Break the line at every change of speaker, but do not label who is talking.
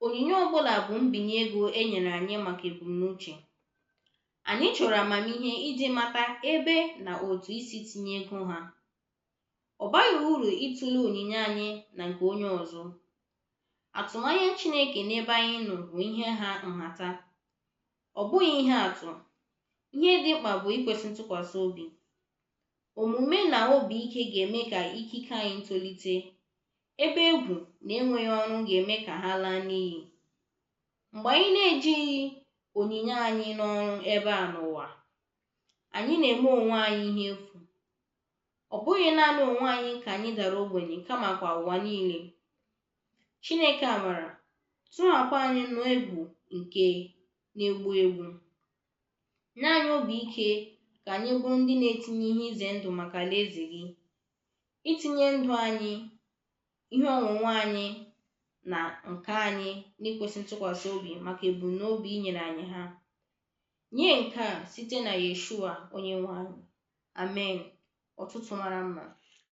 Onyinye ọ bụla bụ mbinye ego e nyere anyị maka ebumnuche. Anyị chọrọ amamihe iji mata ebe na otu isi tinye ego ha. Ọ baghị uru ịtụle onyinye anyị na nke onye ọzọ. Atụmanya Chineke n'ebe anyị nọ bụ ihe ha nhata. Ọ bụghị ihe atụ. Ihe dị mkpa bụ ikwesị ntụkwasị obi. Omume na obi ike ga-eme ka ikike anyị tolite, ebe egwu na enweghị ọrụ ga-eme ka ha laa n'iyi. Mgbe anyị na-ejighị onyinye anyị n'ọrụ ebe a n'ụwa, anyị na-eme onwe anyị ihe efu. Ọ bụghị naanị onwe anyị ka anyị dara ogbenye kamakwa ụwa niile. Chineke amara, tọhapụ anyị n'egwu nke na-egbu egbu. Nye anyị obi ike ka anyị bụrụ ndị na-etinye ihe ize ndụ maka alaeze gị. Itinye ndụ anyị, ihe onwunwe anyị na nke anyị n'ikwesị ntụkwasị obi maka ebumnobi i nyere anyị ha. Nye nke a site na Yeshua Onyenwe anyị. Amen. Ụtụtụ mara mma.